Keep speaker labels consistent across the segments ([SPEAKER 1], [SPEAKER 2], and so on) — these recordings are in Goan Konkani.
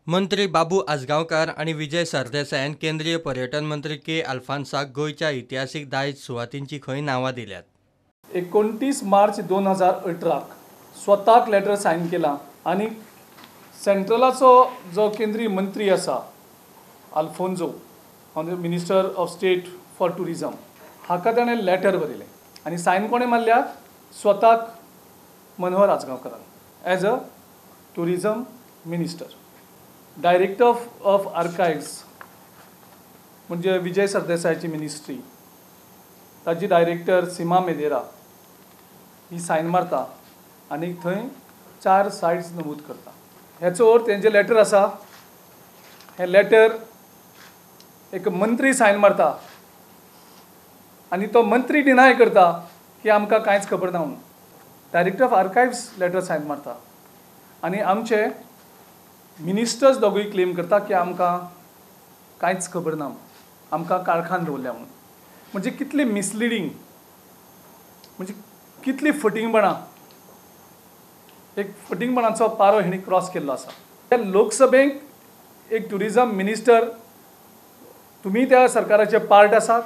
[SPEAKER 1] मंत्री बाबू आजगांवकार आनी विजय सरदेसायान केंद्रीय पर्यटन मंत्री के अल्फान्साक गोंयच्या इतिहासीक दायज सुवातींची खंय नांवां दिल्यात.
[SPEAKER 2] 29 मार्च 2018 स्वताक लेटर सायन केला आनी सेंट्रलाचो जो केंद्रीय मंत्री आसा Alfonso, minister of state for tourism, हाका ताणें लेटर बरयलें आनी सायन कोणें मारल्या? स्वताक Manohar आजगांवकारान as a tourism minister. Director of archives म्हणजे विजय सरदेसायाची मिनिस्ट्री, ताजी डायरेक्टर सीमा मेदेरा ही सायन मारता आनी थंय 4 सायट्स नमूद करता. हेचो अर्थ हेंजें लेटर आसा, हें लेटर एक मंत्री सायन मारता आनी तो मंत्री डिनाय करता की आमकां कांयच खबर ना म्हणून. Director of archives letter sign मारता आनी आमचे मिनिस्टर्स दोगूय क्लेम करता की आमकां कांयच खबर ना, आमकां काळखान दवरल्या म्हणून. म्हणजे कितली मिसलिडींग, म्हणजे कितली फटींगपणां, एक फटींगपणाचो पारो हेणी क्रॉस केल्लो आसा. त्या लोकसभेक एक ट्युरिजम मिनिस्टर, तुमी त्या सरकाराचे पार्ट आसात,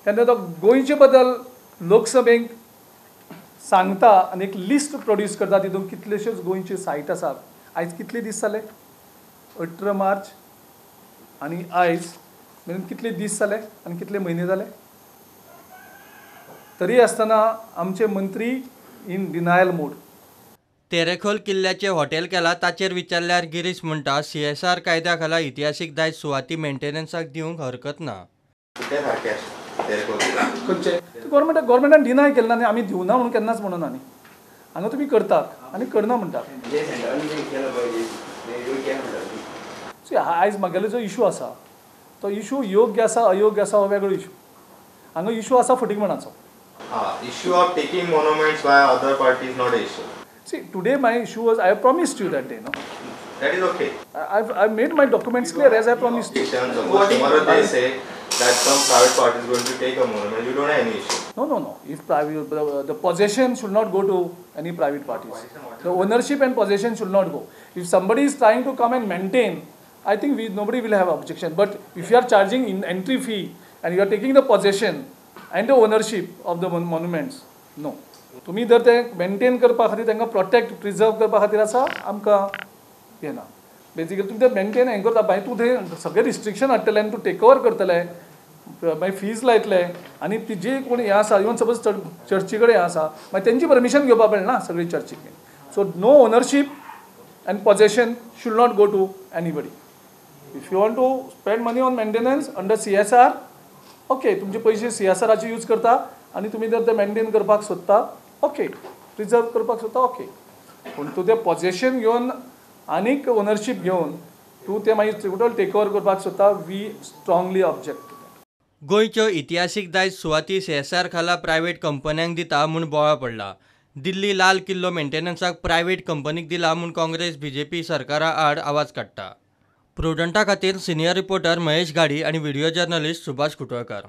[SPEAKER 2] तेन्ना तो गोंयचे बद्दल लोकसभेक सांगता आनी एक लिस्ट प्रोड्यूस करता, तितून कितलेश्योच गोंयच्यो सायट आसात. आयज कितले दीस जाले? 18 मार्च आनी आयज मेरेन कितले दीस जाले आनी कितले म्हयने जाले? तरी आसतना आमचे मंत्री इन डिनायल मोड.
[SPEAKER 1] तेरेखोल किल्ल्याचे हॉटेल केला ताचेर विचारल्यार गिरीश म्हणटा सीएसआर कायद्या खाला इतिहासीक दायज सुवाती मेंटेनन्साक दिवंक हरकत ना.
[SPEAKER 2] खंयचे गव्हर्मेंटान डिनाय केलें ना आनी आमी दिवना म्हणून केन्नाच म्हणूना न्ही. हांगा तुमी करतात आनी करना म्हणटात. आयज म्हगेलो जो इशू आसा तो इशू योग्य आसा अयोग्य आसा हो वेगळो इशू. हांगा इशू आसा फटींगपणाचो.
[SPEAKER 3] Issue of taking monuments by other party is not an issue.
[SPEAKER 2] See, today my issue was I have promised you that day, no?
[SPEAKER 3] That is okay.
[SPEAKER 2] I've made my documents clear as I promised you.
[SPEAKER 3] Suppose tomorrow they say that some private party is going to take a monument, you don't have any issue.
[SPEAKER 2] No, no, no. If private, the possession should not go to any private parties. The ownership and possession should not go. If somebody is trying to come and maintain, I think nobody will have objection. But if you are charging in entry fee and you are taking the possession and the ownership of the monuments, no. तुमी जर ते मेंटेन करपा खातीर तांकां प्रोटेक्ट प्रिजर्व करपा खातीर आसा, आमकां हें ना. बेजिकली तुमी ते मेंटेन हें करता, मागीर तूं थंय सगळें रिस्ट्रिक्शन हाडटलें आनी तूं टेक ओवर करतलें, मागीर फीज लायतले आनी ती जी कोण हें आसा, इवन सपोज चर्ची कडेन हें आसा, मागीर तेंची परमिशन घेवपा पडलें ना सगळी चर्ची. So no ownership and possession should not go to anybody. If you want to spend money on maintenance under CSR, okay, तुमचे पयशे सीएसआराचे यूज करता आनी तुमी जर ते मेंटेन करपाक सोदता, ओके, प्रिजर्व करपाक सोदता, ओके. पूण तूं तें पॉजेशन घेवन आनीक ओनरशीप घेवन तूं तें मागीर टोटल टेक ओवर करपाक सोदता, we strongly object.
[SPEAKER 1] गोंयच्यो इतिहासीक दायज सुवाती सीएसआर खाला प्रायव्हेट कंपन्यांक दिता म्हूण बोवाळ पडला. दिल्ली लाल किल्लो मेंटेनन्साक प्रायव्हेट कंपनीक दिला म्हूण काँग्रेस बीजेपी सरकारा आड आवाज काडटा. प्रुडंटा खातीर सिनियर रिपोर्टर महेश घाडी आनी व्हिडिओ जर्नलिस्ट सुभाष कुटळकर.